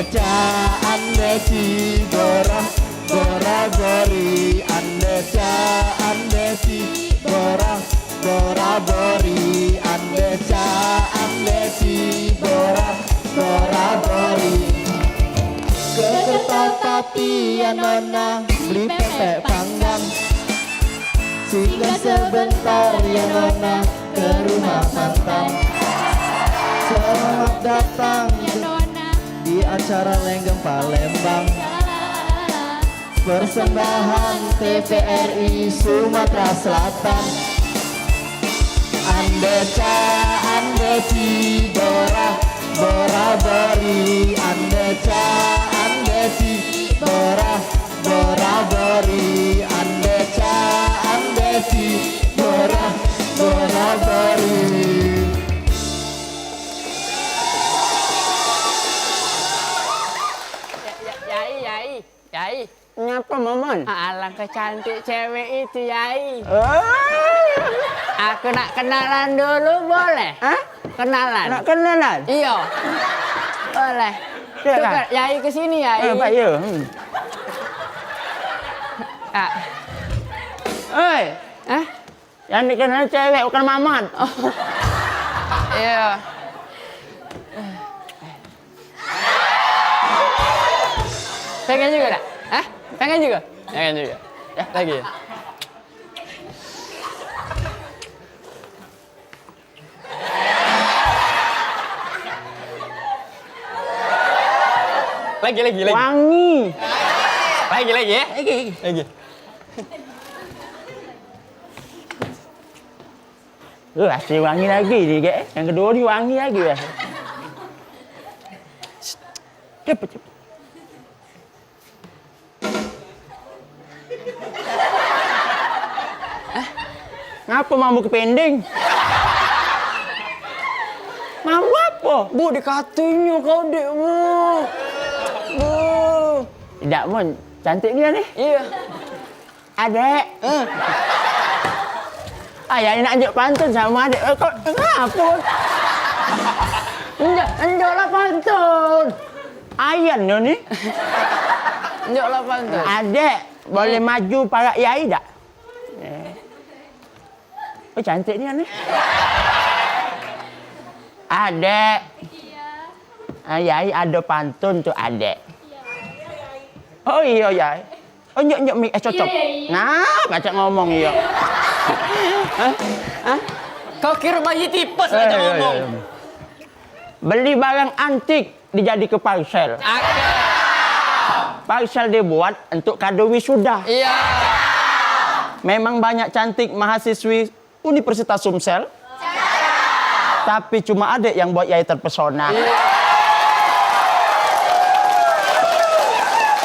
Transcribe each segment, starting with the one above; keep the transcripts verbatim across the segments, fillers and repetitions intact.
Cak ande ci bora, bora bori, ande cak ande ci bora, bora bori, ande cak ande ci bora, bora bori. Ke Kertapati ya nona, beli pempek panggang. Singgah sebentar ya nona ke rumah mantan. Selamat datang ya nona di acara Lenggeng Palembang. Persembahan T V R I Sumatera Selatan. Ande ca, ande ci, bora, bora bori. Ande ca, ande ci, bora, bora bori. Ande ca, ande ci, bora, bora bori. Ya, ya, Yai, Yai, Yai. Ngapa, Maman? Alangkah cantik cewek itu, Yai. Oh. Aku nak kenalan dulu, boleh? Hah? Kenalan. Nak kenalan? Iyo. Boleh. Siap, Kak. Cepat, Yai ke sini, Yai. Eh, Pak, ya. Hmm. Ah. Oi. Hah? Yang dikenal cewek, bukan mamat. Oh. Iya. Pengen juga, dak? Hah? Pengen juga? Pengen juga. Ya, lagi. Lagi, lagi, lagi. Wangi. Lagi, lagi, ya? Lagi, lagi. Lagi. Eh, masih wangi lagi ni, Kak. Yang kedua ni wangi lagi, ya. Cepet, cepet. Hah? Ngapa mambu ke pending? Mambu apa? Bu, dikatinyo kau, Dek, Bu. Bu. Dak, Mun. Cantik dia ni. Iya. Adek. Eh. Ayah nak njuk pantun sama adek. Eh, kok ngapa? Njuk, njuk lah pantun. Ayan tu ni. Njuk lah pantun. Adek, boleh maju parak yai dak? Eh. Oh, cantik ni, ni. Adek. Ah, yai ada pantun tu, adek. Oh, iya, yai. Oh, nyuk, nyuk, mik, eh, cocok. Iya, iya, iya. Nah, pacak ngomong, iya. Hah? Hah? Kau kira bayi tipes, eh, pacak iya, ngomong. Iya, iya. Beli barang antik, dijadike parsel. Parsel dibuat untuk kado wisuda. Iya. Memang banyak cantik mahasiswi Universitas Sumsel. Tapi cuma adek yang buat yai terpesona.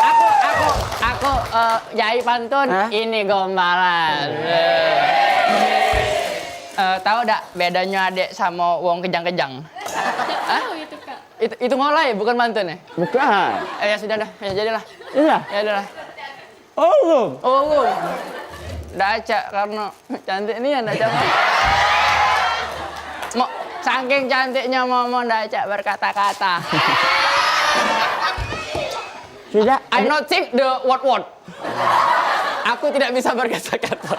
Aku, aku, aku, eh, yai pantun, hah? Ini gombalan. Eh, tahu dak bedanyo adek samo wong kejang-kejang? Hah? Tahu itu, Kak. Itu, itu ngolai, bukan pantun, ya? Bukan. Eh, ya sudah dah, ya jadilah. Iya. Ya udahlah. Oh, belum. Oh, belum. Dak acak karena cantik ni, dak acak. Mo, saking cantiknya Momo dak acak berkata-kata. Sudah. I not think the word word. Aku tidak bisa berkata-kata.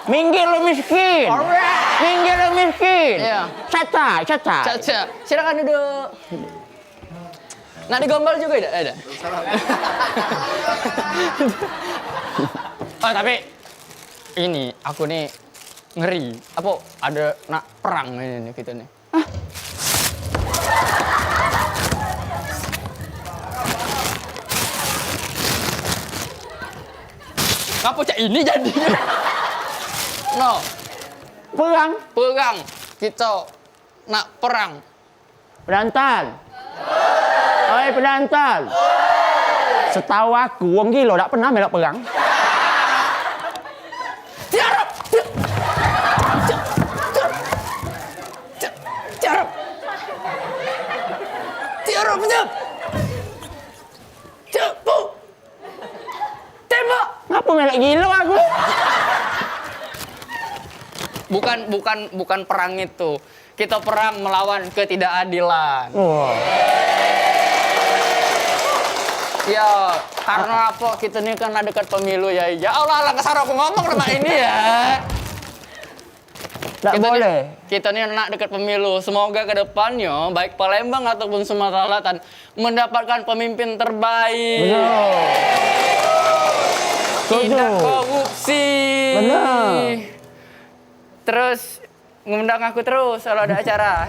Minggir lu miskin. Alright. Minggir lu miskin. Iya. Caca, caca. Caca. Silakan duduk. Nak digombal juga dak? Ada. Oh, tapi ini aku ni ngeri. Apa ada nak perang ini ni kita ni? Hah? Ngapa cak ini jadinya? No. Perang? Perang. Kita nak perang. Penonton. Oi, penonton. Setahu aku, wong gilo dak pernah melok perang. Tiarap. Tiarap. Tiarap, penyap. Cepu. Tembak. Ngapa melok gilo aku? Bukan, bukan, bukan perang itu. Kita perang melawan ketidakadilan. Wah. Ya, karena apa? Kita ni kan nak dekat pemilu ya. Ya Allah, lah kasar aku ngomong sama ini ya. Dak boleh. Kita ni nak dekat pemilu. Semoga ke depannya, baik Palembang ataupun Sumatera Selatan, mendapatkan pemimpin terbaik. Benar. Tidak korupsi. Benar. Terus ngundang aku terus kalau ada acara.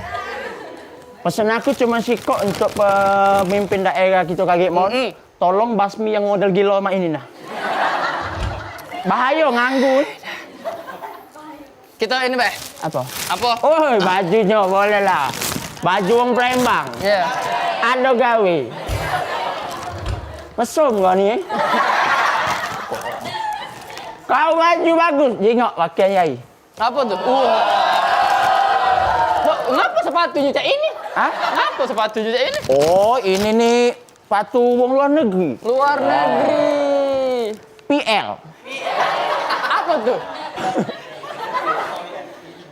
Pesan aku cuma sikok untuk pemimpin daerah kita kagek, Mon. Mm-mm. Tolong basmi yang model gilo mak ini nah. Bahaya nganggur. Kita ini, Beh. Apa? Apa? Oi, bajunyo boleh lah. Baju wong Palembang. Iya. Ado gawe. Mesum kau ni, eh? Kau baju bagus, jingok pakai yai. Apa tu? Wah. Kok ngapa sepatunya cak ini? Hah? Ngapa sepatunya cak ini? Oh, ini nih sepatu wong luar negeri. Luar negeri. P L. Apa tu?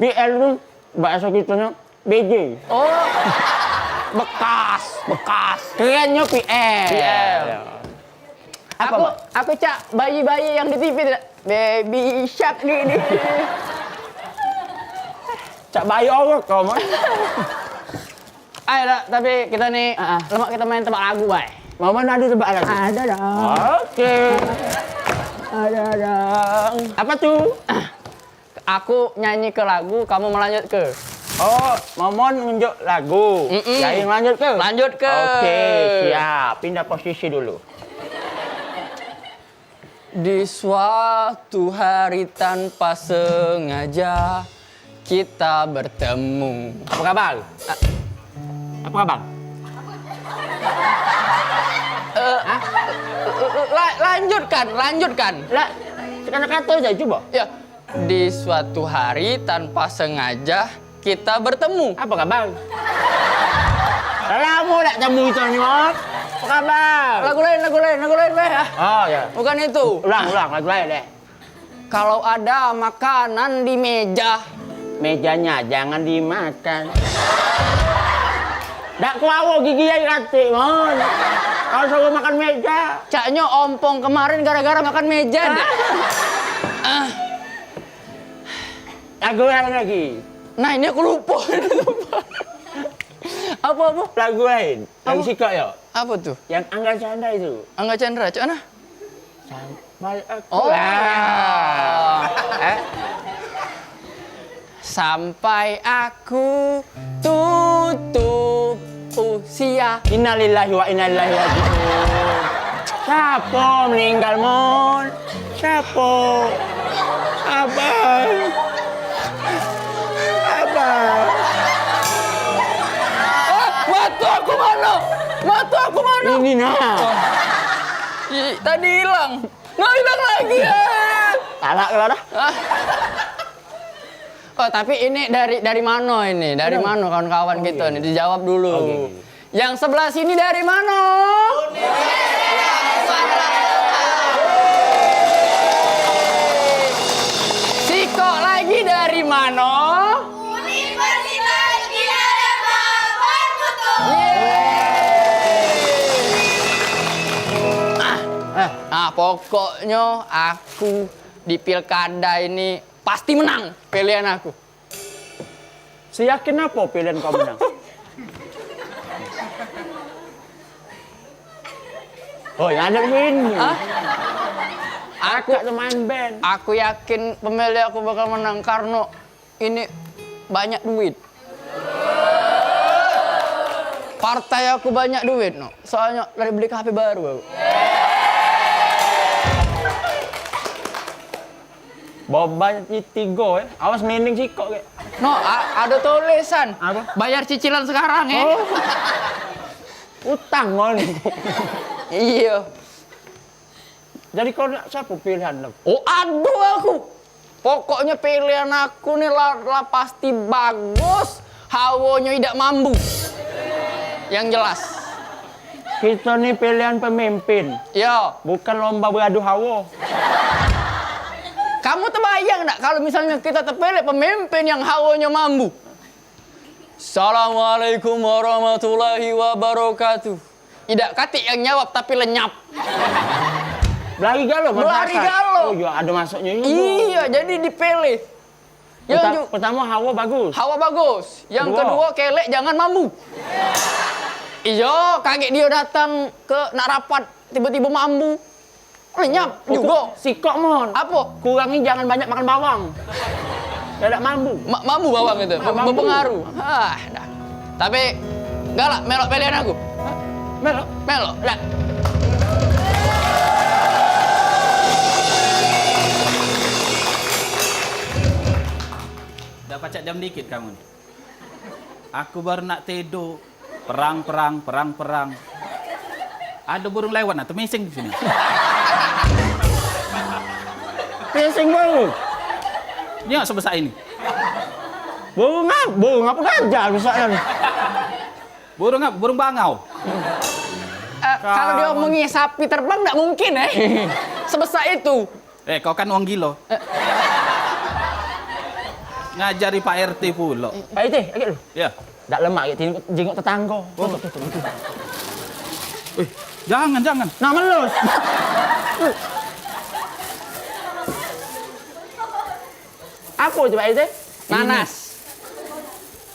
P L tu bahasa kitanya B J. Oh. Bekas, bekas. Kerennyo P L. P L. Apa, aku, Mak? Aku cak bayi-bayi yang di T V tu, Baby Shark ni, ni. Cak bayi orok kau, Mak. Ayo, dak, tapi kita ni, ah, ah, lemak kita main tebak lagu, bae. Mama ado tebak lagu? Ada dong. Oke. Ada dong. Apa tu? Aku nyanyi ke lagu, kamu melanjut ke. Oh, Momon nunjuk lagu. Mm-mm. Yai lanjut ke? Lanjut ke. Oke, siap. Pindah posisi dulu. Di suatu hari tanpa sengaja kita bertemu. Apa kabar? A- Apa kabar? Eh, hah? La- lanjutkan, lanjutkan. Lah, sekena kato aja, coba. Ya, di suatu hari tanpa sengaja kita bertemu. Apa kabar? Lah lamo dak temu kita ni, Mat. Apa kabar? Lagu lain, lagu lain, lagu lain, Beh, ah. Oh, ya. Bukan itu. Ulang, ulang, lagu lain, deh. Kalau ada makanan di meja. Mejanya jangan dimakan. Dak kuawo gigi ai katik, Mon. Kau suruh makan meja. Caknyo ompong kemarin gara-gara makan meja, dak? Ah. Lagu lain lagi. Nah, ini aku lupa. Apa, apa? Lagu lain. Lagu apa? Sikok, yo. Apa tu? Yang Angga Candra itu. Angga Candra, cak mana? Sampai aku. Oh, lah. Eh? Sampai aku tutup usia. Innalillahi wa inna ilaihi raji'un. Siapa meninggal, Mon? Siapa? Abang. Abang. Ah, mata aku mana? Mata aku mana? Ini nah. Oh. Ih, tadi hilang. Nah, hilang lagi, eh. Talak kau dah. Ah. Oh, tapi ini dari, dari mano ini? Dari mano kawan-kawan kita ni? Dijawab dulu. Oke. Yang sebelah sini dari mano? Sikok lagi dari mano? Universitas Gajah Mada Perkutu. Yeay. Ah, ah, pokoknyo aku di pilkada ini pasti menang pilihan aku. Seyakin apa pilihan kau menang? Oh, yang ada ini. Hah? Aku, aku main band. Aku yakin pemilih aku bakal menang karena ini banyak duit. Partai aku banyak duit, no. Soalnya dari beli H P baru aku. Beban tigo, eh. Awas merinding sikok, kek. No, a- ada tulisan. Apa? Bayar cicilan sekarang, eh. Oh. Utang, Mon. Iya. Jadi kau nak siapa pilihan lu? Oh, aduh aku. Pokoknya pilihan aku ni lah, lah pasti bagus. Hawonyo idak mambu. Yang jelas. Kita ni pilihan pemimpin. Ya. Bukan lomba beradu hawo. Kamu terbayang ndak kalau misalnya kita terpilih pemimpin yang hawonyo mambu? Assalamualaikum warahmatullahi wabarakatuh. Idak katik yang nyawab, tapi lenyap. Belari galo, Belari galo. Oh, yo, ado masuknyo jugo. Iyo, jadi dipilih. Yang Perta-, ju- pertamo, hawo bagus. Hawo bagus. Yang Keduo. keduo, kelek jangan mambu. Iyo, kagek dio datang ke nak rapat, tibo-tibo mambu. Lenyap Uku-, jugo. Sikok, Mon. Apo? Kurangi jangan banyak makan bawang. Dak mambu. Ma-, mambu bawang itu. Nah, Be-, mambu. Berpengaruh. Ah, dah. Tapi, galak melok pilihan aku. Melok. Melok, dah. Dak pacak jam dikit kamu ni. Aku baru nak tidur. Perang, perang, perang, perang. Ado burung lewan, nah, temising di sini. Temising burung. Nyo sebesak ini. Burung ap-, burung apo gajah besaknyo ni? Burung ap-, burung bangau. Eh, kalau Kawan. diomongi sapi terbang, ndak mungkin, eh. Sebesak itu. Eh, kau kan wong gilo. Eh. Ngajari Pak R T pulo. Pak R T, agak dulu. Ya. Dak lemak, agak jingok, jingok tetanggo. Oh. Tuh, tuh, tuh, tuh. Eh, jangan, jangan. Nah, melus. Apo tu, Pak R T? Nanas.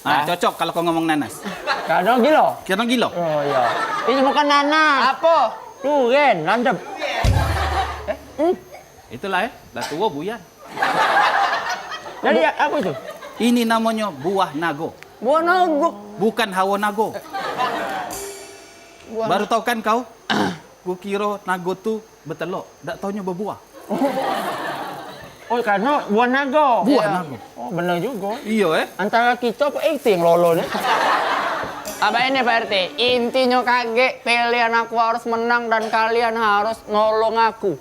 Nah, Hah? cocok kalau kau ngomong nanas. Kadang gilo. Kadang gilo. Oh, iya. Ini bukan nanas. Apo? Duren, landep. Eh? Hmm. Itulah, eh. Lah tuo buyar. Jadi, Bu-, ya, apo itu? Ini namonyo buah nago. Buah nago? Bukan hawo nago. Buah Baru na- tau kan kau? Kukiro nago tu betelok, dak taunyo bebuah. Oh, karno buah nago. Buah Iya. nago. Oh, bener jugo. Iyo, eh? Antara kito apo R T yang lolo ni? Abah ini, Pak R T, intinyo kagek pilihan aku harus menang dan kalian harus nolong aku.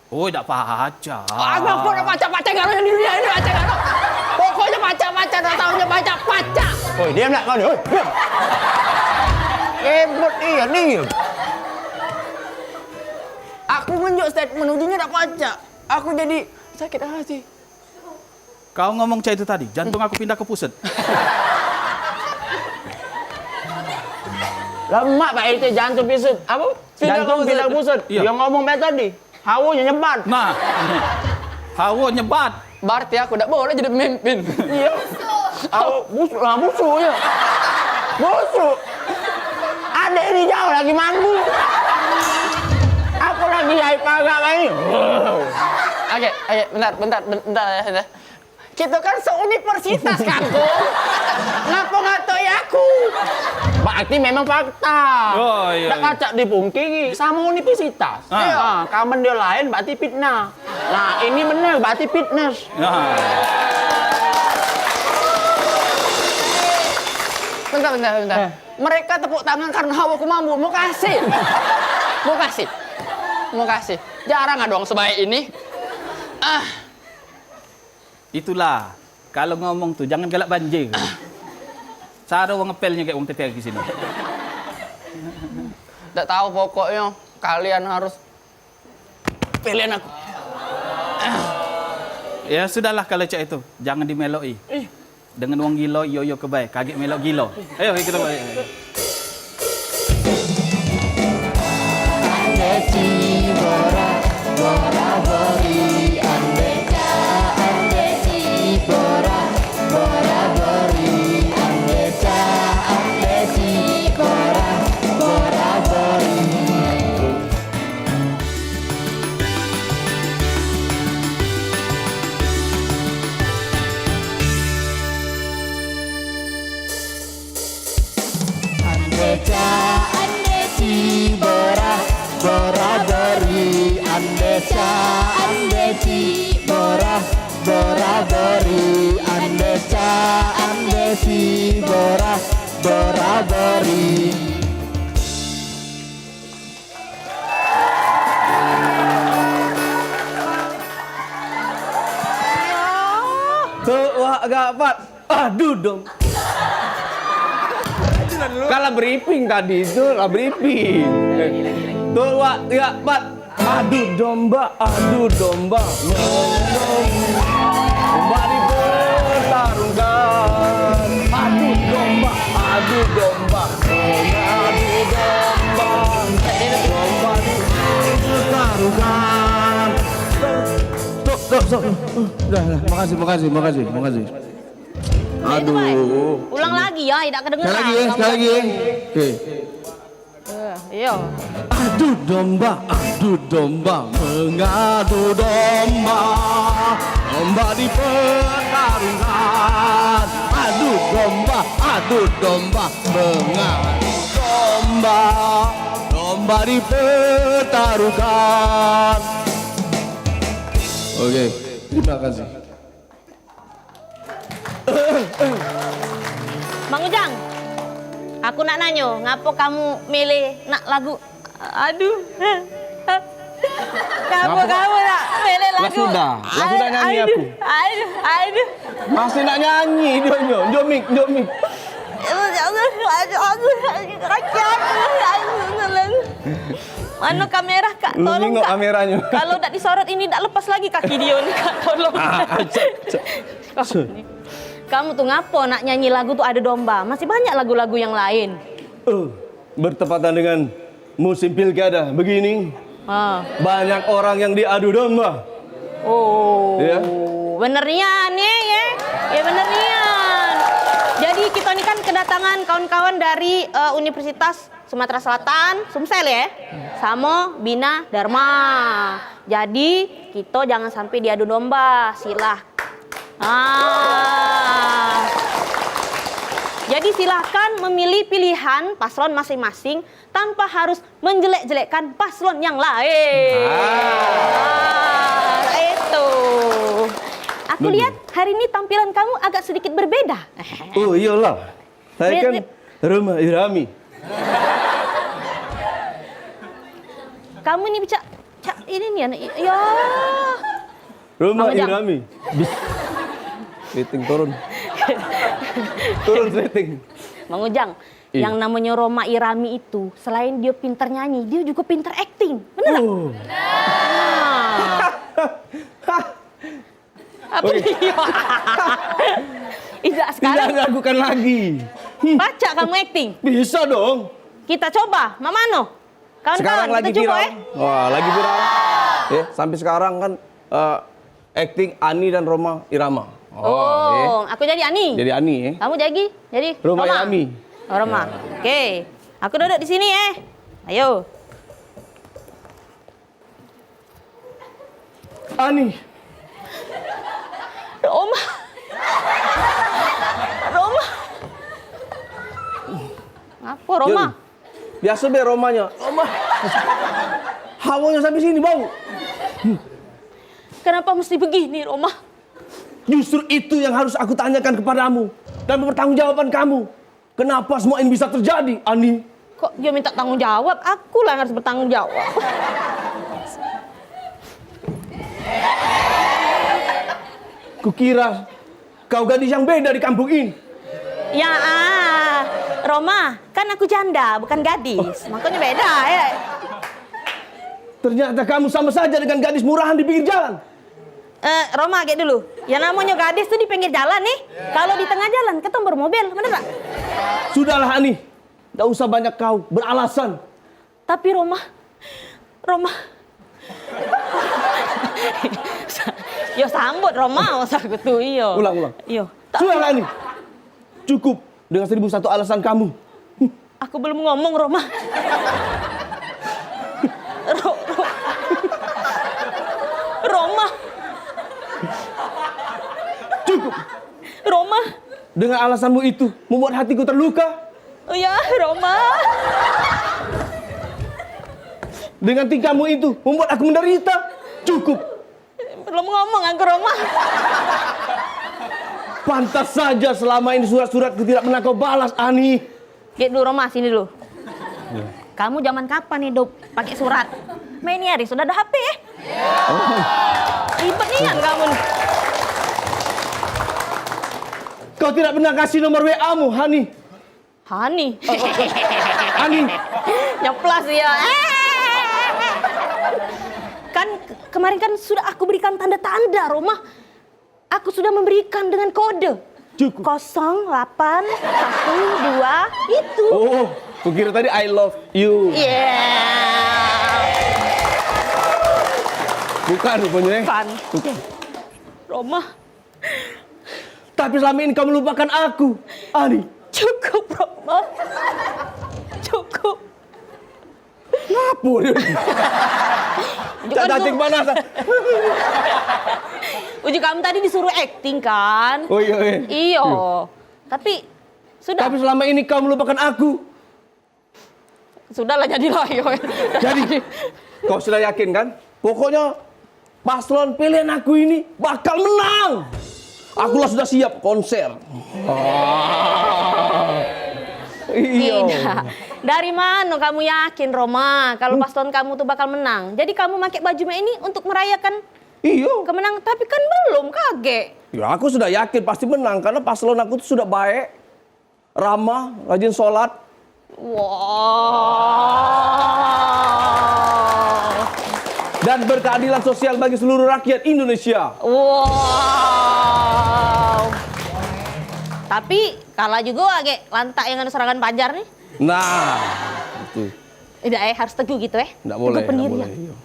Oh, dak pacak. Abang pun dak pacak-pacak galo yang di dunia ini, pacak galo. Pokoknyo pacak-pacak, dak taunyo pacak-pacak. Oi, diam nak kau ni, oi, diam. Ribut iyo ni. Aku ngenjuk statement, ujungnyo dak pacak. Aku jadi sakit hati. Kau ngomong cak itu tadi, jantung aku pindah ke pusat. Lemak, Pak R T, jantung pisut. Apo? Pindah ke Jantung pusat. pindah ke pusat. Iya. Dia ngomong bae tadi. Hawonyo nyebat. Nah. Hawo nyebat. Berarti aku dak boleh jadi pemimpin. Iya. Hawo busuk lah, busuk je. Busuk. Adek ni jauh lagi mambu. Aku lagi jahit pagar ni. Oke, oke, bentar, bentar, ben-, bentar ya, bentar. Kito kan seuniversitas, Kangkung. Ngapo ngatoi aku? Berarti memang fakta. Oh, iya, Dak iya. pacak dipungkiri, samo universitas. Ah. Ah, kamen dia lain, berarti fitnah. Nah, ini bener, berarti fitness. Ah. Bentar, bentar, bentar. Eh. Mereka tepuk tangan karena hawaku mambu. Makasih. Makasih. Makasih. Jarang ada orang sebaik ini. Ah. Itulah, kalu ngomong tu jangan galak banjir. Saro wong ngepelnyo kayak wong T T R di sini. Dak tahu, pokoknyo kalian harus pilihan aku. Ya sudahlah kalu cak itu, jangan dimeloki. Ih. Dengan wong gilo, iyo-iyo ke bae, kagek melok gilo. Ayo, kito balik. Ande ci bora, bora bori, ande ca, ande ci bora, bora bori, ande ca, ande ci bora, bora bori. Ande ca, ande ci, bora, bora bori. Ande ca, ande ci, bora, bora bori. Ande ca, ande ci, bora, bora bori. Tuk wak gapat, adu dom. Kalah briefing tadi tu, lah briefing. Tuk wak gapat, adu domba, adu domba. Domba dipertarungkan. Adu domba, adu domba. Adu domba. Sok, eh, udah, udah. Makasih, makasih, makasih, makasih. Nah, itu, Mai. Aduh. Ulang lagi ya, tidak kedengeran. Sekali lagi ya, kamu sekali lagi ya. Oke. Eh, iya. Adu domba, adu domba, mengadu domba. Domba dipertaruhkan. Adu domba, adu domba, mengadu domba. Domba dipertaruhkan. Oke, terima kasih. Mang Ujang, aku nak nanyo, ngapo kamu milih nak lagu, aduh. Ngapo kamu nak milih lagu? Lah sudah, lah sudah nyanyi aku. Aduh, aduh, aduh. Masih nak nyanyi dia nyo, njo mik, njo mik. Aduh, aduh, aduh, aduh, aduh, aduh, aduh. Mano kamera, Kak? Tolong, Kak. Lu nengok kameranyo. Kalau dak disorot ini, dak lepas lagi kaki dio ni, Kak. Tolong. Ah, ah, cek, cek. Oh, ini. Kamu tuh ngapo nak nyanyi lagu tuh adu domba? Masih banyak lagu-lagu yang lain. Eh, bertepatan dengan musim pilkada begini, ah, banyak orang yang diadu domba. Oh. Ya. Bener nian, ye, ye. Ya, bener nian. Jadi, kita ni kan kedatangan kawan-kawan dari, eh, Universitas Sumatera Selatan, Sumsel ya, samo Bina Dharma. Jadi, kito jangan sampai diadu domba, silah. Ah. Jadi, silahkan memilih pilihan paslon masing-masing tanpa harus menjelek-jelekkan paslon yang lain. Ah. Ah, itu. Aku lihat hari ini tampilan kamu agak sedikit berbeda. Oh, iyalah. Saya kan Rhoma Irami. Kamu ni cak, cak ini ni anak, ya. Rhoma Irami. Bis. Rating turun. Turun rating. Mang Ujang, yang namonyo Rhoma Irami itu, selain dio pinter nyanyi, dio jugo pinter acting. Bener dak? Oh. Nah. Apa dia? Tidak sekarang. Tidak ragukan lagi. Pacak kamu acting? Bisa dong. Kita coba, mak mano? Kawan-kawan, sekarang lagi viral. Wah, lagi viral. Ya, sampai sekarang kan, eh, acting Ani dan Rhoma Irama. Oh, aku jadi Ani. Jadi Ani, ya. Kamu jadi, jadi Rhoma Irami. Oh, Rhoma. Ya. Oke. Aku duduk di sini, eh. Ayo. Ani. Rhoma. Rhoma. Ngapo, Rhoma? Biaso be Rhomanya. Rhoma. Hawanya sampai sini bau. Kenapa mesti begini, Rhoma? Justru itu yang harus aku tanyakan kepadamu dan mempertanggungjawabkan kamu. Kenapa semua ini bisa terjadi, Ani? Kok dia minta tanggung jawab? Aku lah yang harus bertanggung jawab. Kukira kau gadis yang beda di kampung ini. Ya, ah, Rhoma, kan aku janda, bukan gadis. Makanya beda, ya. Ternyata kamu sama saja dengan gadis murahan di pinggir jalan. Eh, Rhoma, gek dulu. Ya, namonyo gadis tuh di pinggir jalan nih. Kalau di tengah jalan, ketemu bermobil, bener gak? Sudahlah, Ani. Ndak usah banyak kau beralasan. Tapi Rhoma, Rhoma. Yo sambut Rhoma, masa aku tuh, iyo. Ulang, ulang. Iyo. Sudahlah, Ani. Cukup dengan seribu satu alasan kamu. Aku belum ngomong, Rhoma. Ro-, Ro-, Rhoma. Cukup. Rhoma. Dengan alasanmu itu membuat hatiku terluka. Oh ya, Rhoma. Dengan tingkahmu itu membuat aku menderita. Cukup. Belum ngomong aku, Rhoma. Pantas saja selama ini surat-suratku tidak pernah kau balas, Ani. Gek dulu, Rhoma, sini dulu. Ya. Kamu zaman kapan hidup pakai surat? Main ini hari sudah ada H P, eh? Ribet nian kamu nih. Kau tidak pernah kasih nomor W A-mu, Hani. Hani. Ani. Nyeplos ya. Kan ke-, kemarin kan sudah aku berikan tanda-tanda, Rhoma. Aku sudah memberikan dengan kode. Cukup. Kosong delapan satu dua itu. Oh, kukira tadi I love you. Iya. Bukan rupanya, eh? Bukan. Bukan. Roma. Tapi selama ini kau melupakan aku, Ani. Cukup, Roma. Cukup. Ngapo dia? Cak cacing panas. Uji kamu tadi disuruh acting, kan? Oh, iya, iya. Iyo. Tapi, sudah. Tapi selama ini kau melupakan aku. Sudahlah, jadilah, iyo. Jadi, kau sudah yakin, kan? Pokoknya, paslon pilihan aku ini bakal menang. Aku lah sudah siap konser. Ah. Iyo. Tidak. Dari mano kamu yakin, Roma, kalau paslon kamu tu bakal menang? Jadi kamu make baju mek ini untuk merayakan kemenangan, tapi kan belum, kagek. Ya, aku sudah yakin pasti menang karena paslon aku tu sudah baik, ramah, rajin sholat. Wow. Dan berkeadilan sosial bagi seluruh rakyat Indonesia. Wow. Tapi kalah juga agek lantak yang anu serangan pajar nih. Nah, itu. Tidak, eh, harus teguh gitu, eh. Ndak boleh, ndak boleh, iyo.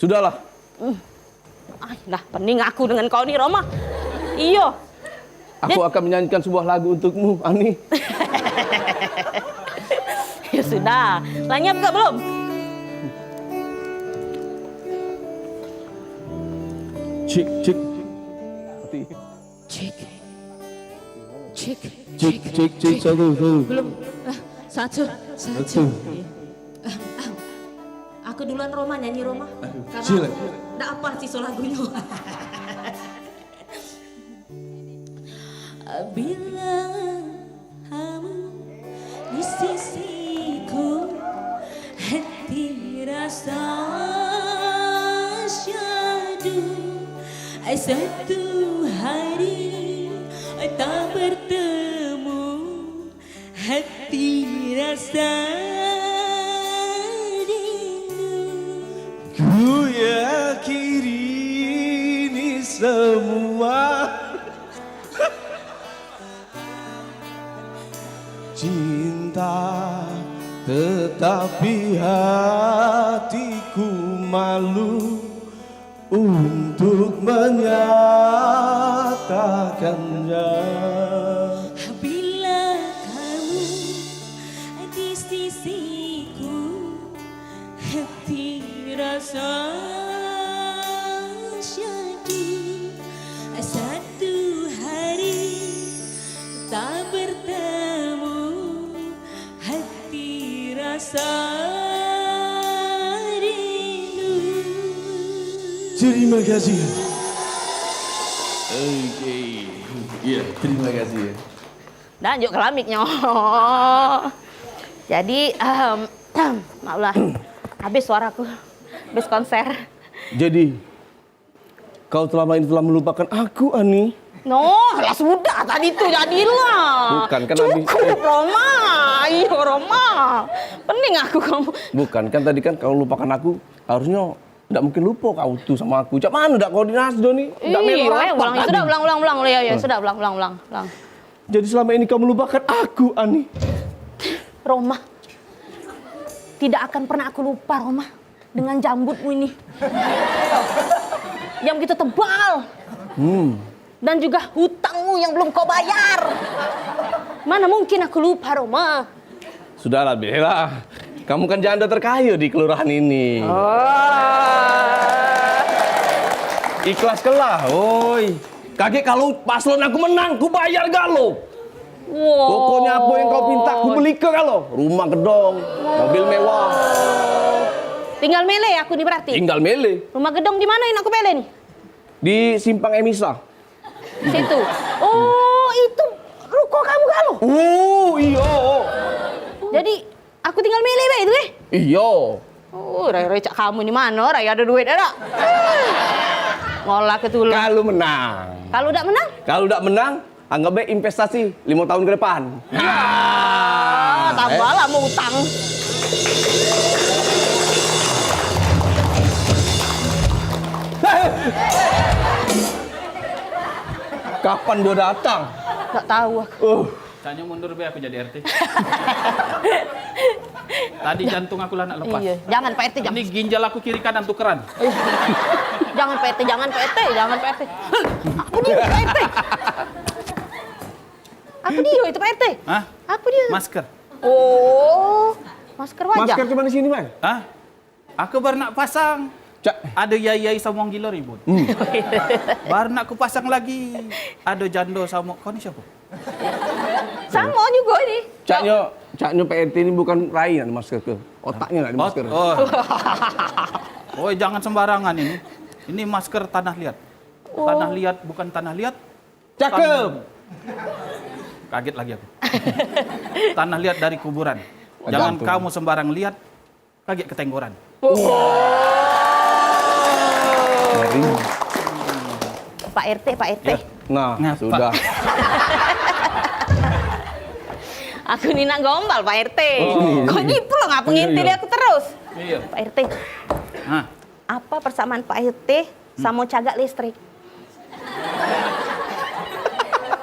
Sudahlah. Hmm. Ai, lah, pening aku dengan kau ni, Roma. Iyo. Aku akan menyanyikan sebuah lagu untukmu, Ani. Ya sudah. Lah nyiap ke belum? Cik, cik. Mati. Cek. Cek. Cik, cik, cik, satu, satu. Belum. Ah, satu, satu. Satu. Aku duluan, Roma, nyanyi, Roma. Aduh, karena sila. Ndak apal sisa lagunyo. Bila kamu di sisiku, hati rasa syadu. Satu hari tak bertemu, hati rasa rindu. Ku yakin ini semua cinta, tetapi hatiku malu untuk menyatakannya. Bila kamu di sisiku, hati rasa syadu. Satu hari tak bertemu, hati rasa rindu. Terima kasih. Oke. Iya, terima kasih ya. Dah, njuk kelamiknyo. Jadi, em, maaf lah. Habis suaraku. Habis konser. Jadi, kau selama ini telah melupakan aku, Ani. No, lah sudah tadi tu, jadilah. Bukan, kan tadi. Cukup, Roma. Iyo, Roma. Pening aku kamu. Bukan, kan tadi kan kau lupakan aku, harusnyo ndak mungkin lupo kau tu samo aku. Cak mano ndak koordinasi, Doni? Ndak melo iyo, eh, rapat ulang. Tadi. Sudah, ulang, ulang, ulang. Iyo, iyo, sudah, ulang, ulang, ulang, ulang. Jadi selama ini kau melupakan aku, Ani. Roma. Tidak akan pernah aku lupa, Roma. Dengan jambutmu ini. Yang begitu tebal. Hmm. Dan juga hutangmu yang belum kau bayar. Mana mungkin aku lupa, Roma? Sudahlah, Bella. Kamu kan janda terkaya di kelurahan ini. Oh. Ikhlas kelah, oi. Kagek kalau paslon aku menang, ku bayar galo. Wow. Pokoknya apa yang kau pinta, ku beli ke galo. Rumah gedong, mobil mewah. Tinggal milih aku ni berarti? Tinggal milih. Rumah gedong di mana yang nak ku pilih ni? Di Simpang Emisa. Situ. Oh, itu ruko kamu galo? Oh, iyo. Jadi, aku tinggal milih bae tu, eh? Iyo. Oh, rai-rai cak kamu ni mano, rai ado duit dak? Ngolah ke tulung. Kalau menang. Kalau dak menang? Kalau dak menang, anggap bae investasi limo tahun ke depan. Ya, tambahlah mau utang. Kapan dia datang? Dak tahu aku. Uh. Tanya mundur be aku jadi R T. Tadi jantung aku lah nak lepas. Iya, jangan Pak R T, jangan. Ini ginjal aku kiri kanan tukeran. Jangan Pak R T, jangan Pak R T, jangan Pak R T. Apa dia, Pak R T? Apa dia itu, Pak R T? Hah? Apa dia? Masker. Oh, masker wajah. Masker cuma di sini, Bang? Hah? Aku baru nak pasang. Cak. Ada yai-yai sama wong gila ribut. Hmm. Baru nak ku pasang lagi. Ada jando sama, kau ni siapa? Sama juga ni. Caknyo, caknyo Pak R T ni bukan rai nak masker ke. Otaknya nak masker. Oh. Oi, jangan sembarangan ini. Ini masker tanah liat. Oh. Tanah liat bukan tanah liat. Cakep. Tan-, kaget lagi aku. Tanah liat dari kuburan. Jangan kamu sembarang liat, kaget ketengkoran. Ngeri. Pak R T, Pak R T. Ya. Nah, sudah. Aku ni nak gombal, Pak R T. Oh. Kok ni pulang apa ngintil aku terus? Iya. Pak R T. Hah? Apa persamaan Pak R T sama cagak listrik?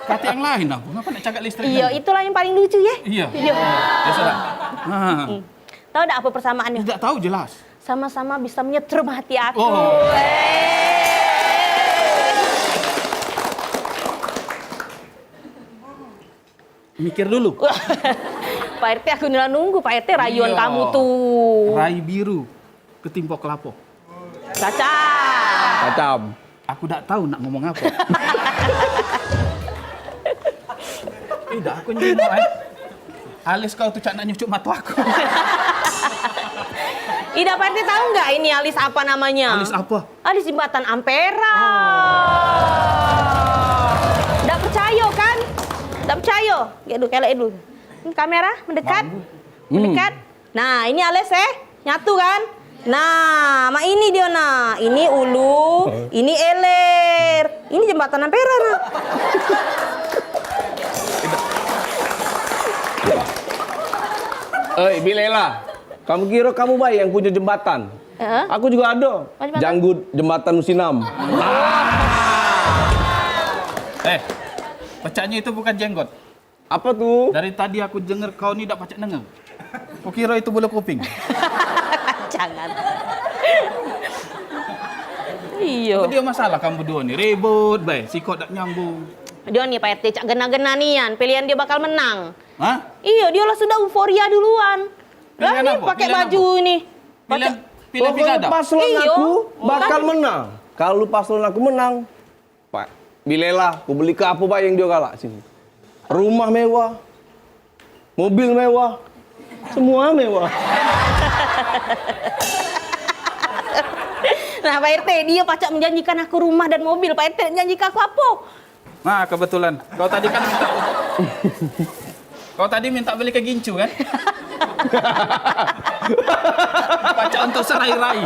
Kata yang lain apa? Ngapa nak cagak listrik? Iya, itulah yang paling lucu ya. Iya. Iya. Ya sudah. Nah. Hmm. Tahu dak apa persamaannya? Tidak tahu jelas. Sama-sama bisa menyetrum hati aku. Oh. Eh. Mikir dulu. Pak R T, aku ni lah nunggu Pak R T rayuan kamu tuh. Rai biru ketimpa kelapa. Cacam. Cacam. Aku dak tahu nak ngomong apa. Tidak, aku nyengok, eh. Alis kau tuh cak nak nyucuk mata aku. Ida Pak R T tahu nggak ini alis apa namanya? Alis apa? Alis jembatan Ampera. Oh. Nggak percaya kan? Nggak percaya? Kayak dulu, kayak dulu. Ini kamera mendekat. Mampu. Mendekat. Nah, ini alis eh nyatu kan? Nah, mak ini dia nah. Ini ulu, ini ilir. Ini jembatan Ampera nah. Oi, Bilela. Kamu kira kamu bae yang punya jembatan? Heeh. Aku juga ada. Apa jembatan? Janggut jembatan Musinam. Eh, pecaknya itu bukan jenggot. Apa tuh? Dari tadi aku denger kau ni dak pacak denger. Kukira itu bola kuping. Jangan. Iyo. Apa dia masalah kamu berdua ni? Ribut bae, sikok dak nyambung. Dia ni Pak R T cak gena-gena nian, pilihan dia bakal menang. Hah? Iyo, dia lah sudah euforia duluan. Lah ni pakai baju ni. Pilihan apa? Pilihan, pilihan tiga ada? Pokoknya paslon aku bakal menang. Kalau paslon aku menang, Pak, bilela, ku beli ke apa bae yang dia galak sini. Rumah mewah, mobil mewah, semua mewah. Nah, Pak R T, dia pacak menjanjikan aku rumah dan mobil. Pak R T menjanjikan aku apa? Nah, kebetulan. Kau tadi kan minta, kau tadi minta beli ke gincu, kan? Pacak untuk serai-rai.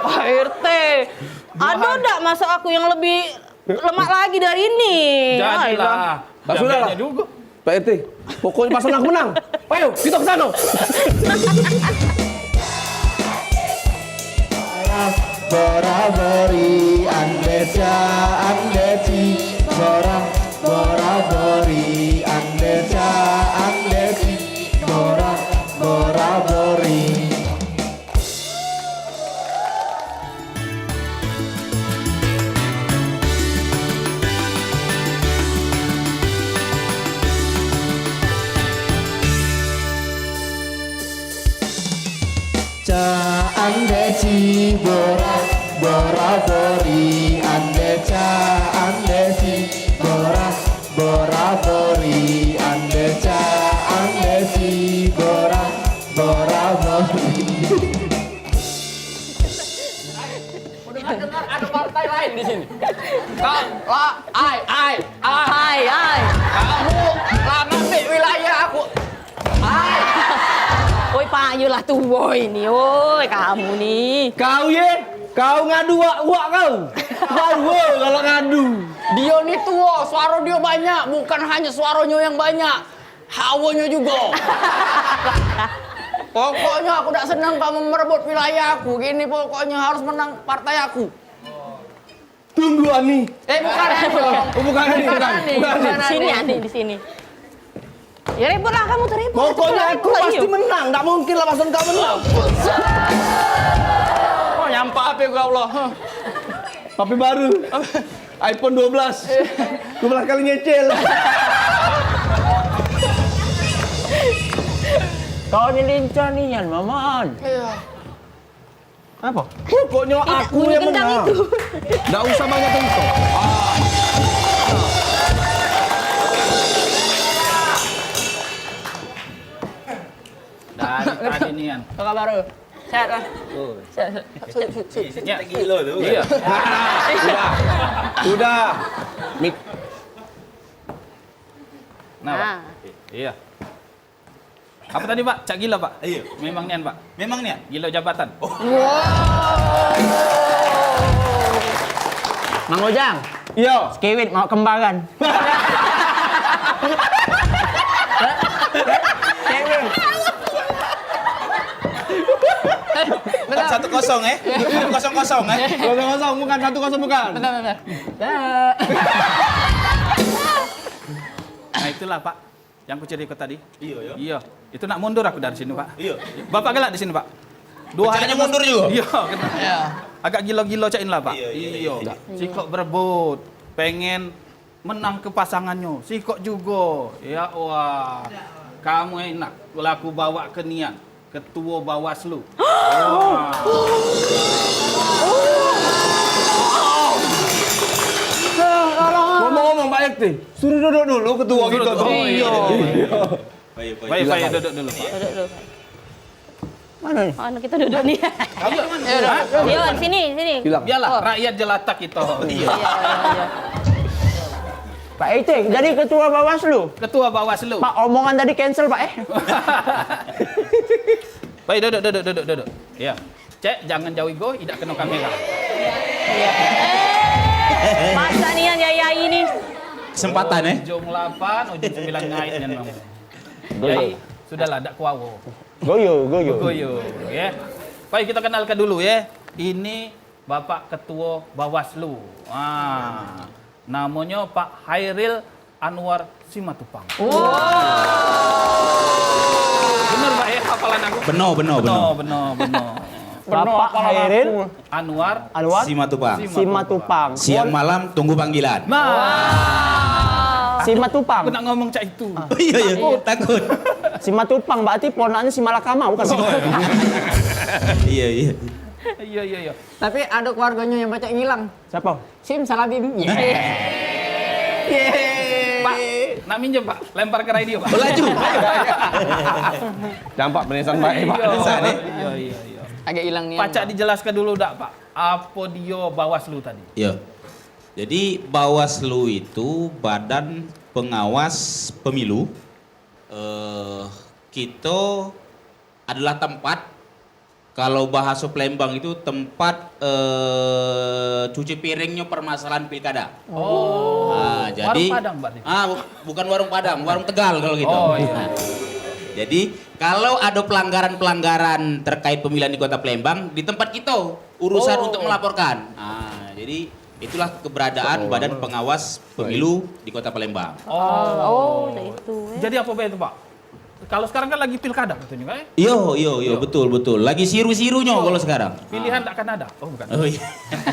Pak R T, ada ndak masak aku yang lebih lemak lagi dari ini? Jadilah. Ayolah. Dah sudah lah. Juga. Pak R T, pokoknya paslon aku menang. Ayo, kita ke sana. Bora bori ande ca ande ci. Bora bora bori ande ca ande ci. Bora bora bori. Ca ande ci bora, bora bori ande ca ande ci bora, bora bori ande ca ande ci bora, bora bori. Udah dengar ada partai lain di sini. Kau, la, ai, ai, ai. Ai, ai. Kamu la ngambil wilayah aku. Ai. Oi, payu lah tuo ini, oi, kamu ni. Kau ye, kau ngadu wak, wak kau. Kau wo kalau ngadu. Dia ni tuo, suara dia banyak, bukan hanya suaranya yang banyak. Hawanya juga. Pokoknya aku dak senang kamu merebut wilayah aku. Gini pokoknya harus menang partai aku. Tunggu Ani. Eh, bukan Ani. Oh, bukan Ani, bukan. Bukan Ani. Bukan Ani. Sini Ani di sini. Ya ribut lah kamu tuh ribut. Pokoknya aku pasti menang. Ndak mungkin lah paslon kau menang. Oh, yang Apa H P ku, ya Allah? H P baru. iPhone dua belas. Dua belas kali nyicil. Kau ni lincah nian, Maman. Iya. Apa? Pokoknya aku yang menang. Ndak usah banyak cerita. Dari tadi nian. Apa kabar lu? Sehat lah. Oh. Sehat, sehat. Sip, sip, sip. Ya. Gilo tu. Iya. Udah. Udah. Mik. Nah, Pak. Nah. Iya. Apa tadi, Pak? Cak gilo, Pak? Iya. Memang nian, Pak? Memang nian? Gilo jabatan. Oh. Mang Ujang. Iyo. Sekiwit mau kembaran. Sekiwit. Kan satu kosong, eh? Satu kosong kosong, eh? Kosong kosong bukan, satu kosong bukan. Bentar, bentar. Nah, itulah, Pak. Yang ku cerita tadi. Iyo, yo. Iyo. Itu nak mundur aku dari sini, Pak. Iyo. Bapak galak di sini, Pak. Dua hari mundur juga. Iyo, kena. Iyo. Agak gilo-gilo cak inilah, Pak. Iyo, iyo, iyo. Sikok berebut, pengen menang ke pasangannya. Sikok juga. Ya, wah. Kamu enak. Kalau aku bawa ke nian. Ketua Bawaslu. Ngomong-ngomong, Pak R T, suruh duduk dulu ketua kita tu. Oh, iya. Baik, baik, duduk dulu, Pak. Duduk dulu. Mana ni? Mana kita duduk ni? Ayo, mana? Yo, sini, sini. Biarlah rakyat jelata kita. Iya, iya, iya. Pak R T, jadi ketua Bawaslu. Ketua Bawaslu. Pak, omongan tadi cancel, Pak, eh. Baik, duduk, duduk, duduk, duduk. Ya. Cek, jangan jauh ego, idak kena kamera. Iya. Masa nian yai-yai ni? Kesempatan, eh? Ujung lapan, ujung sembilan ngait nian, Bang. Yai, sudahlah, dak kuawo. Goyo, goyo. Goyo, ya. Baik, kita kenalkan dulu, ya. Ini Bapak Ketua Bawaslu. Ah. Namonyo Pak Hairil Anwar Simatupang. Wow. Bener, Pak, ya, hafalan aku? Beno, beno, beno. Beno, beno, beno. Bapak Hairil Anwar Anwar Simatupang. Simatupang. Siang malam tunggu panggilan. Nah. Simatupang. Aku nak ngomong cak itu. Ah. Iya, iya. Takut. Simatupang berarti ponaknyo si Malakama, bukan? Iya, iya. Iya, iya, iya. Tapi ada keluarganya yang pacak ngilang. Siapa? Sim Salabim. Pak, nak minjem, Pak? Lempar ke radio, Pak. Laju. Dampak penisan baik, Pak. Iya, iya, iya, iya. Agak hilang nih. Pacak dijelaskan dulu dak, Pak? Apa dia Bawaslu tadi? Iya. Jadi Bawaslu itu badan pengawas pemilu. Eh, kita adalah tempat, kalau bahasa Palembang itu tempat, eh, cuci piringnyo permasalahan pilkada. Oh. Ah, jadi, warung Padang berarti? Ah, bu-, bukan warung Padang, warung Tegal kalau gitu. Oh, iya. Nah, jadi kalau ada pelanggaran-pelanggaran terkait pemilihan di Kota Palembang, di tempat kita urusan untuk melaporkan. Ah, jadi itulah keberadaan Badan Pengawas Pemilu di Kota Palembang. Oh, oh, itu, eh. Jadi apa bae itu, Pak? Kalau sekarang kan lagi pilkada katanya, kan? Iyo, iyo, iyo, betul, betul. Lagi siru-sirunyo kalau sekarang. Pilihan dak akan ada. Oh, bukan. Oh, iya.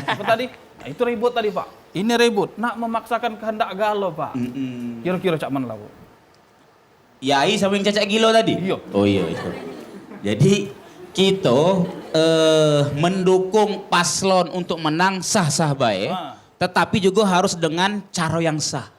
Apa tadi? Nah, itu ribut tadi, Pak. Ini ribut, nak memaksakan kehendak galo, Pak. Mm-mm. Kira-kira cak mana lah, Bu? Yai sama yang cacak gilo tadi? Iyo. Oh, iyo, iyo. Jadi, kita, eh, mendukung paslon untuk menang sah-sah bae, tetapi juga harus dengan cara yang sah.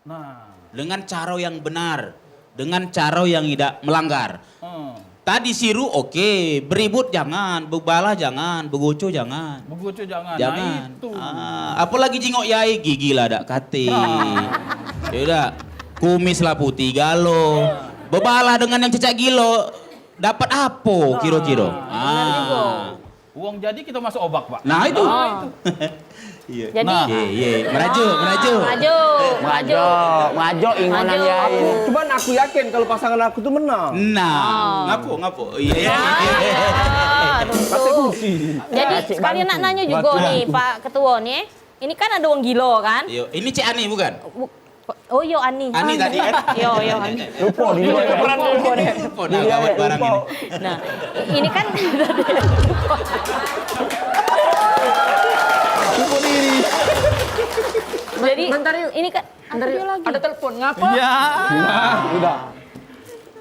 Nah. Dengan cara yang benar, dengan cara yang tidak melanggar. Hmm. Tadi siru oke, beribut jangan, bebalah jangan, begoco jangan. Begoco jangan. Jangan. Nah, itu. Ah, apalagi jingok yai, gigi lah dak kate. Nah. Ya dak? Kumis lah putih galo. Nah. Bebalah dengan yang cecak gilo, dapat apa kira-kira? Nah, benar juga. Ah. Wong jadi kita masuk obak, Pak. Nah, itu. Nah, itu. Iya. Jadi, nah. Iya, iya. Merajuk, merajuk. Merajuk, merajuk. Merajuk, merajuk, ingonan yai. Cuman aku yakin kalau pasangan aku tuh menang. Nah, ngapo, ngapo? Iya. Nah, iya. Pasti kunci. Jadi, sekalian nak nanya juga nih, Pak Ketua nih. Ini kan ada wong gilo kan? Iya, ini Cik Ani bukan? Bu-, Oh, yo, Ani. Ani tadi kan? Yo, yo, Ani. Lupa dia. Lupa, lupa, lupa. Lupa, dah gawat barang ini. Nah, ini kan. Jadi, ini kan, ada telepon, ngapa? Iya. Nah, udah.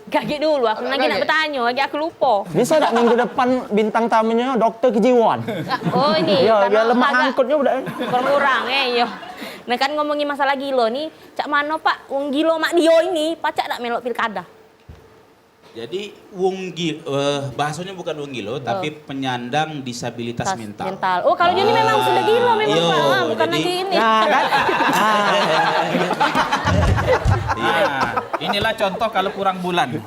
Kagek dulu, aku lagi nak bertanya, lagi aku lupa. Bisa dak minggu depan bintang tamunya dokter kejiwaan? Oh, ini. Ya, biar lemah angkutnya udah. Kurang-kurang, eh, yo. Nah, kan ngomongin masalah gilo ni, cak mano, Pak? Wong gilo mak dio ini, pacak dak melok pilkada? Jadi, wong gi-, eh, bahasanya bukan wong gilo, tapi penyandang disabilitas mental. Mental. Oh, kalau dia ni memang sudah gilo memang, Pak. Ah, bukan jadi lagi ini. Nah, kan? Nah, inilah contoh kalau kurang bulan.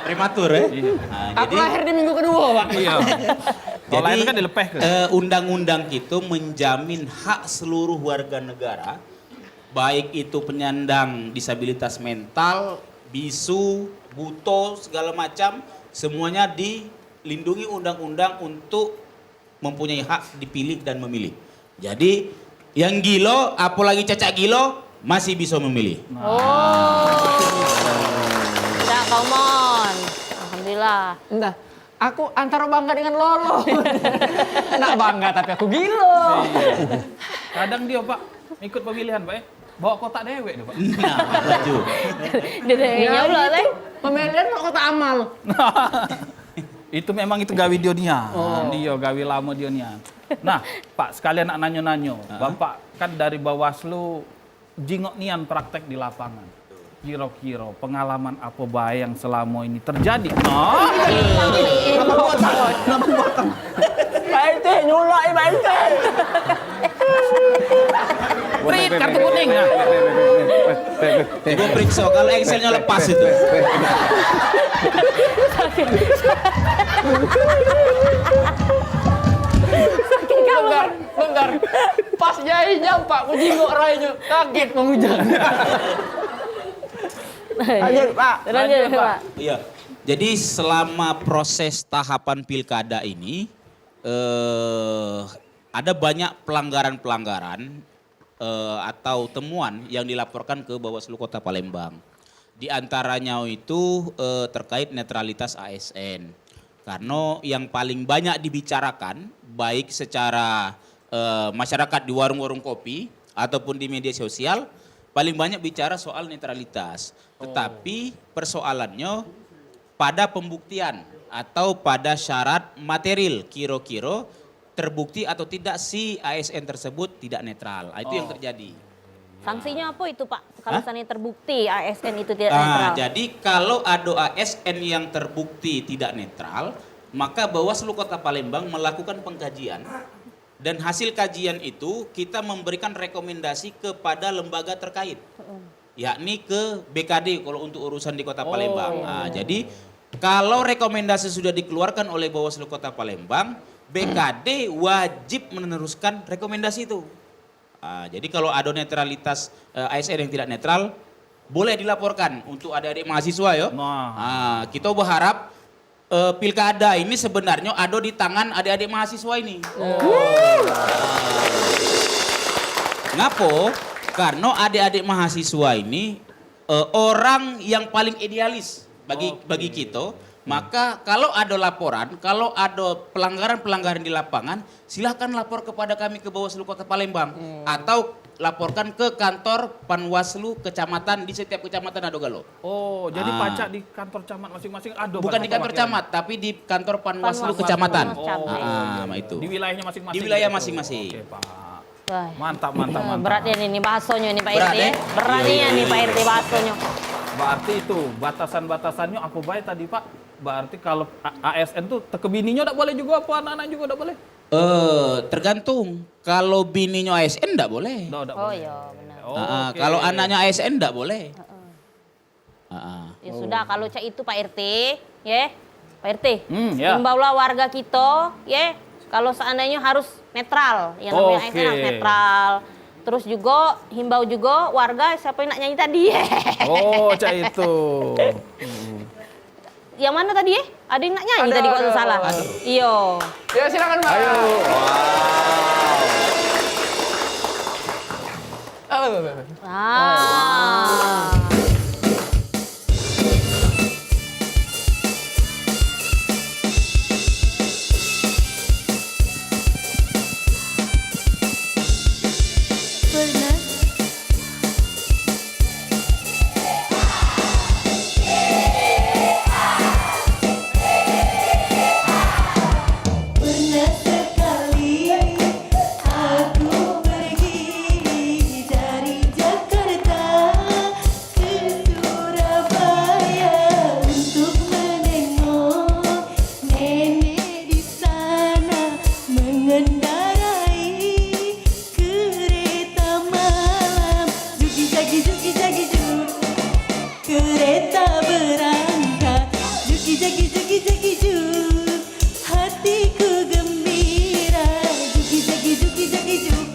Prematur, eh? Iya. Nah, aku jadi lahir di minggu kedua, Pak. Iya. Kalau jadi, lahir kan dilepeh ke? Eh, undang-undang itu menjamin hak seluruh warga negara, baik itu penyandang disabilitas mental, bisu, buto, segala macam, semuanya dilindungi undang-undang untuk mempunyai hak dipilih dan memilih. Jadi, yang gilo, apalagi cacak gilo, masih bisa memilih. Oh. Cak Komon. Alhamdulillah. Entah. Aku antara bangga dengan lolo. Nak bangga tapi aku gilo. Iya. Kadang dia, Pak, ikut pemilihan, Pak, eh. Bawa kotak dewek dia, Pak. Nah, laju. Dia dewek. Ya, pemilihan bawa kotak amal. Itu memang itu gawe dia nian. Oh. Dia gawe lama dia nian. Nah, Pak, sekalian nak nanyo-nanyo. Heeh. Bapak kan dari Bawaslu jingok nian praktek di lapangan. Kiro-kiro pengalaman apa bae yang selama ini terjadi? Nah, Pak R T nyulak, Pak R T. Prit, kartu kuning, nah. Ibu periksa kalau Excel-nya lepas itu. Saking kamu. Bentar. Pas jai nyampak ku jingok rainyo, kaget Mang Ujang. Lanjut, Pak. Lanjut, Pak. Iya. Jadi selama proses tahapan pilkada ini, eh, ada banyak pelanggaran-pelanggaran, eh, atau temuan yang dilaporkan ke Bawaslu Kota Palembang. Di antaranya itu, eh, terkait netralitas A S N. Karena yang paling banyak dibicarakan, baik secara, eh, masyarakat di warung-warung kopi ataupun di media sosial, paling banyak bicara soal netralitas. Tetapi persoalannya pada pembuktian atau pada syarat material, kira-kira terbukti atau tidak si A S N tersebut tidak netral. Ah, itu yang terjadi. Sanksinya apa itu, Pak? Kalau seandainya terbukti A S N itu tidak netral. Ah, jadi kalau ada A S N yang terbukti tidak netral, maka Bawaslu Kota Palembang melakukan pengkajian dan hasil kajian itu kita memberikan rekomendasi kepada lembaga terkait, yakni ke B K D kalau untuk urusan di Kota Palembang. Ah, jadi kalau rekomendasi sudah dikeluarkan oleh Bawaslu Kota Palembang, B K D wajib meneruskan rekomendasi itu. Ah, jadi kalau ada netralitas, eh, A S N yang tidak netral, boleh dilaporkan untuk adik-adik mahasiswa, yo. Nah. Ah, kita berharap, eh, pilkada ini sebenarnya ada di tangan adik-adik mahasiswa ini. Ngapo? Karena adik-adik mahasiswa ini, eh, orang yang paling idealis bagi, bagi kita. Maka kalau ada laporan, kalau ada pelanggaran-pelanggaran di lapangan, silahkan lapor kepada kami ke Bawaslu Kota Palembang atau laporkan ke kantor Panwaslu kecamatan, di setiap kecamatan ada galo. Oh, jadi pacak di kantor camat masing-masing ada? Bukan di kantor camat, tapi di kantor Panwaslu kecamatan. Panwaslu kecamatan. Oh. Ah, itu. Di wilayahnya masing-masing. Di wilayah masing-masing. Oke, Pak. Wah. Mantap, mantap, mantap. Berat ya ini bahasonyo ini, Pak R T. Berat, ya? Berat ya ini, Pak R T, bahasonyo. Berarti itu batasan-batasannya apa bae tadi, Pak? Berarti kalau A-, A S N tuh teke bininyo dak boleh juga apa anak-anak juga dak boleh? Eh, tergantung. Kalau bininyo A S N dak boleh. Dak, dak boleh. Oh, iya, benar. Ah, oke. Kalau anaknya A S N dak boleh. Heeh. Heeh. Ya sudah, kalau cak itu, Pak R T, ye. Pak R T, hmm, ya. Imbaulah warga kita, ye. Kalau seandainya harus netral, yang namanya A S N harus netral. Terus juga himbau juga warga siapa yang nak nyanyi tadi. Oh, cak itu. Hmm. Yang mana tadi, ye? Ada yang nak nyanyi tadi, kalau tak salah. Iyo. Ya, silakan, Pak. Ayo. Wow. Ah. Jagi, jagi, jagi, juk, hatiku gembira. Juki, jagi, juki, jagi, juk,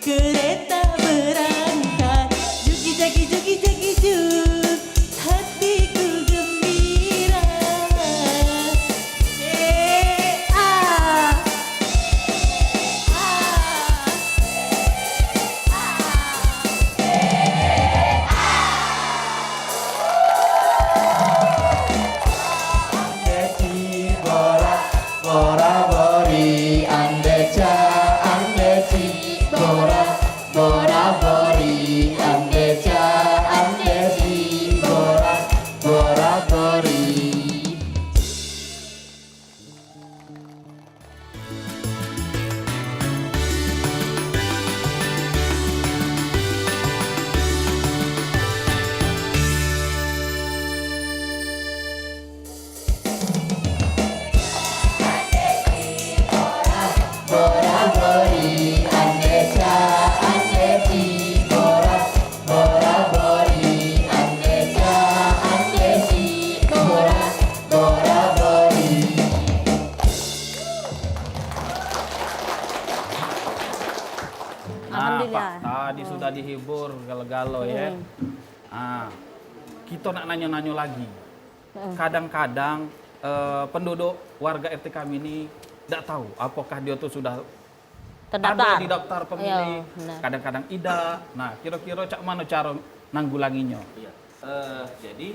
kereta berangkat. Juki, jagi, juki, jagi, juk, hatiku gembira. Eh, ah. Ande ci bora, bora bori, ande ca, ande ci bora, bora bori, ande ca, ande ci bora, bora bori. Nah, Alhamdulillah. Pak, tadi sudah dihibur galo-galo, ya. Hmm. Ah, kita nak nanyo-nanyo lagi. Hmm. Kadang-kadang, eh, penduduk warga R T kami ni dak tahu apakah dia tu sudah Terdaftar. Ada di daftar pemilih, iya, benar. Kadang-kadang idak. Nah, kira-kira cak mano caro nanggulanginyo? Iya. Eh, jadi,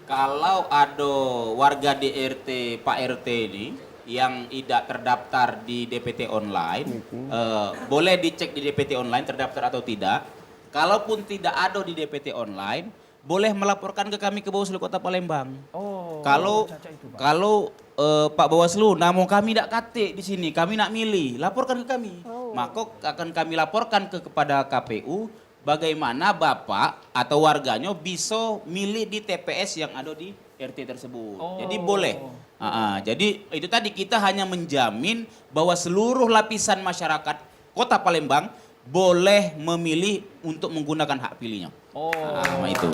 kalau ado warga di R T, Pak R T ni, yang idak terdaftar di D P T online, eh, boleh dicek di D P T online terdaftar atau tidak. Kalaupun tidak ado di D P T online, boleh melaporkan ke kami ke Bawaslu Kota Palembang. Oh, kalau, cak-cak itu, Pak. Kalau, eh, Pak Bawaslu, namo kami dak katik di sini, kami nak milih, laporkan ke kami. Oh. Maka akan kami laporkan ke, kepada K P U, bagaimana Bapak atau warganyo biso milih di T P S yang ado di R T tersebut. Oh. Jadi boleh. Ha, ha. Jadi itu tadi, kita hanya menjamin bahwa seluruh lapisan masyarakat Kota Palembang boleh memilih untuk menggunakan hak pilihnya. Oh. Nah, itu.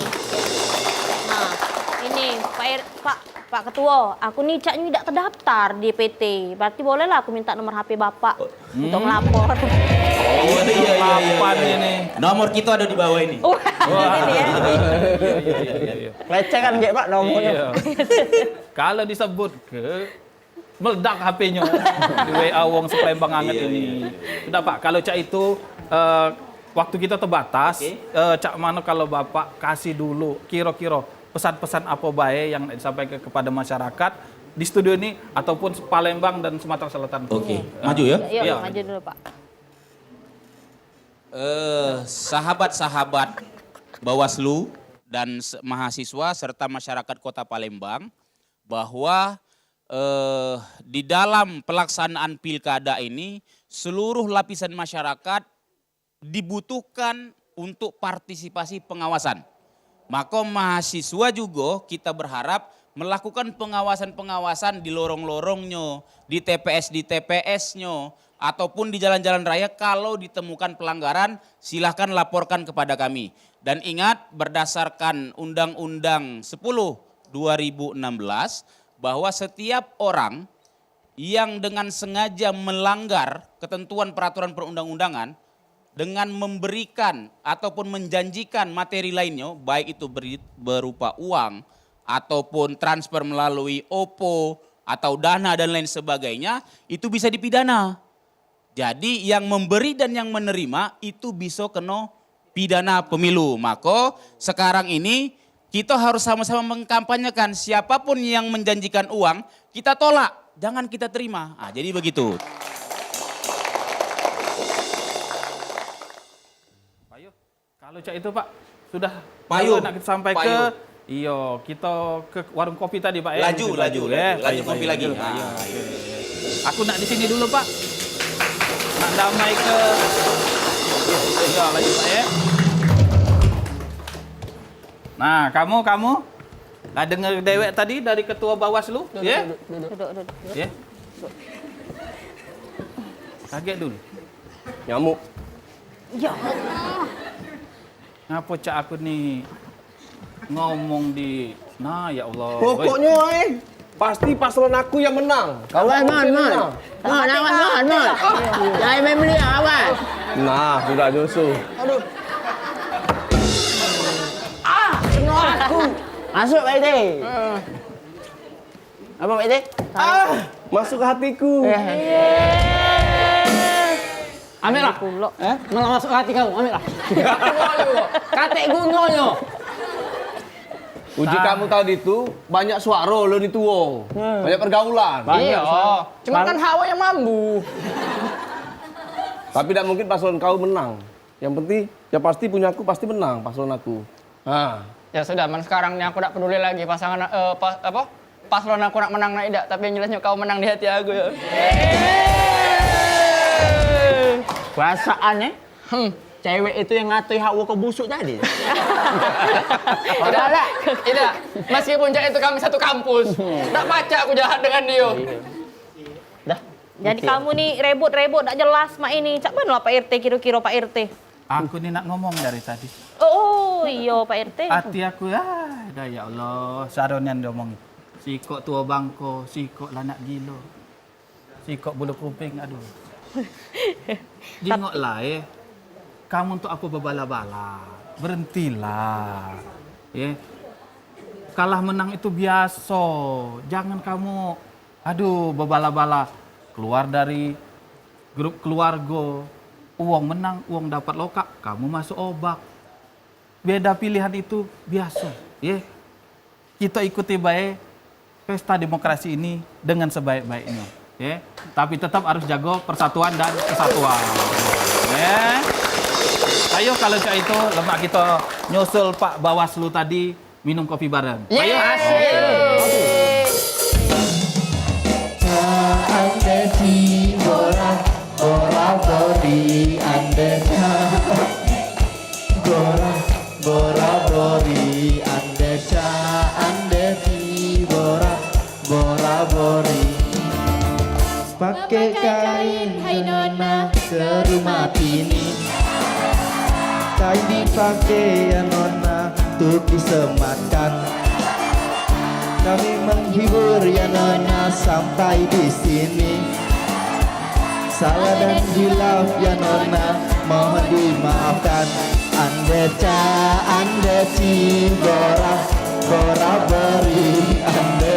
Nah, ini Pak R-, Pak, Pak Ketua, aku ni caknyo dak terdaftar di D P T. Berarti bolehlah aku minta nomor H P Bapak untuk ngelapor. Oh, iya, iya, iya, iya. Nomor kita ada di bawah ini. Oh, ini dia. Iya, iya, iya, iya, iya. Lecehan je, Pak, nomornya. Iya. Kalau disebut ke meledak H P-nyo. Di W A wong sepalembang anget ini. Iya, iya, iya. Sudah, Pak, kalau cak itu, eh, waktu kita terbatas, oke. Eh, cak mano kalau Bapak kasih dulu kiro-kiro pesan-pesan apo bae yang nak disampaikan kepada masyarakat di studio ini ataupun Palembang dan Sumatera Selatan? Oke, maju ya. Yuk, yuk, maju dulu, Pak. Eh, sahabat-sahabat Bawaslu dan se-, mahasiswa serta masyarakat Kota Palembang, bahwa, eh, di dalam pelaksanaan pilkada ini, seluruh lapisan masyarakat dibutuhkan untuk partisipasi pengawasan. Maka mahasiswa juga kita berharap melakukan pengawasan-pengawasan di lorong-lorongnya, di T P S, di T P S-nya, ataupun di jalan-jalan raya. Kalau ditemukan pelanggaran, silahkan laporkan kepada kami. Dan ingat, berdasarkan Undang-Undang sepuluh dua ribu enam belas, bahwa setiap orang yang dengan sengaja melanggar ketentuan peraturan perundang-undangan dengan memberikan ataupun menjanjikan materi lainnya, baik itu beri-, berupa uang ataupun transfer melalui OVO atau Dana dan lain sebagainya, itu bisa dipidana. Jadi, yang memberi dan yang menerima itu bisa kena pidana pemilu. Maka, sekarang ini kita harus sama-sama mengkampanyekan, siapapun yang menjanjikan uang, kita tolak, jangan kita terima. Ah, jadi begitu. Payu. Kalau cak itu, Pak, sudah. Payu. Kalau nak kita sampai ke, payu. Iyo, kita ke warung kopi tadi, Pak, ya. Laju, laju, laju, ya. Laju, payu, kopi payu, lagi. Laju, ah, payu. Iyo, iyo, iyo. Aku nak di sini dulu, Pak. Nak damai ke. Iyo, laju, Pak, ya. Nah, kamu, kamu. Lah, dengar dewek tadi dari ketua Bawaslu, ya? Duduk, duduk, duduk. Duduk, duduk. Ya. Kaget dulu. Nyamuk. Ya Allah. Ngapo cak aku ni ngomong di Nah, ya Allah. Pokoknyo, eh, pasti paslon aku yang menang. Awas, Mon, Mon. Mon, awas, Mon, Mon. Jangan main beliau, awas. Nah, sudah nyusu. Aduh. Ah, kena aku. Masuk, Pak Edi. Apa, Pak Edi? Ah, masuk ke hatiku. Eh. Ambil lah. Pulok. Eh? Malah masuk ke hati kamu, ambil lah. Katek gunonyo. Uji kamu tadi tu banyak suaro lo ni tuo. Hmm. Banyak pergaulan. Banyak suaro. Cuman kan hawa yang mambu. Tapi dak mungkin paslon kau menang. Yang penting, yang pasti punya aku pasti menang paslon aku. Ha. Ya sudah, man sekarang ni aku dak peduli lagi pasangan, eh, pa-, apa? Paslon aku nak menang nak idak, tapi yang jelasnya kau menang di hati aku ya. Perasaan, eh? Hmm. Cewek itu yang ngatoi Hawa ke busuk tadi. Idak, idak. Meskipun cak itu kami satu kampus, dak pacak aku jahat dengan dia. Dah. Jadi kamu ni rebut-rebut dak jelas mak ini. Cak mano lah Pak R T kiro-kiro Pak R T? Aku ni nak ngomong dari tadi. Oh, oh, iyo, Pak R T. Ati aku, ah, dah ya Allah, saro nian diomongi. Sikok tuo bangko, sikok lanak gilo. Sikok bulu kuping, aduh. Jingoklah, eh. Kamu untuk apa bebala-bala? Berhentilah. Ya. Kalah menang itu biaso. Jangan kamu, aduh, bebala-bala. Keluar dari grup keluargo, uwong menang, uwong dapat lokak, kamu masuk obak. Beda pilihan itu biaso, ye. Kito ikuti bae pesta demokrasi ini dengan sebaik-baiknyo, ye. Tapi tetap harus jago persatuan dan kesatuan, ye. Ayo, kalau cak itu, lemak kito nyusul Pak Bawaslu tadi, minum kopi bareng. Yeay. Ayo. Asik. Ande ci bora, bora bori ande ca. Bora, bora bori ande ca, ande ci bora, bora bori. Pake kain, hai nona, serumah tini. Kain dipake, ya nona, untuk disematkan. Kami menghibur, ya nona, sampai di sini. Salah dan hilaf, ya nona, mohon dimaafkan. Ande ca, ande ci, bora, bora beri, ande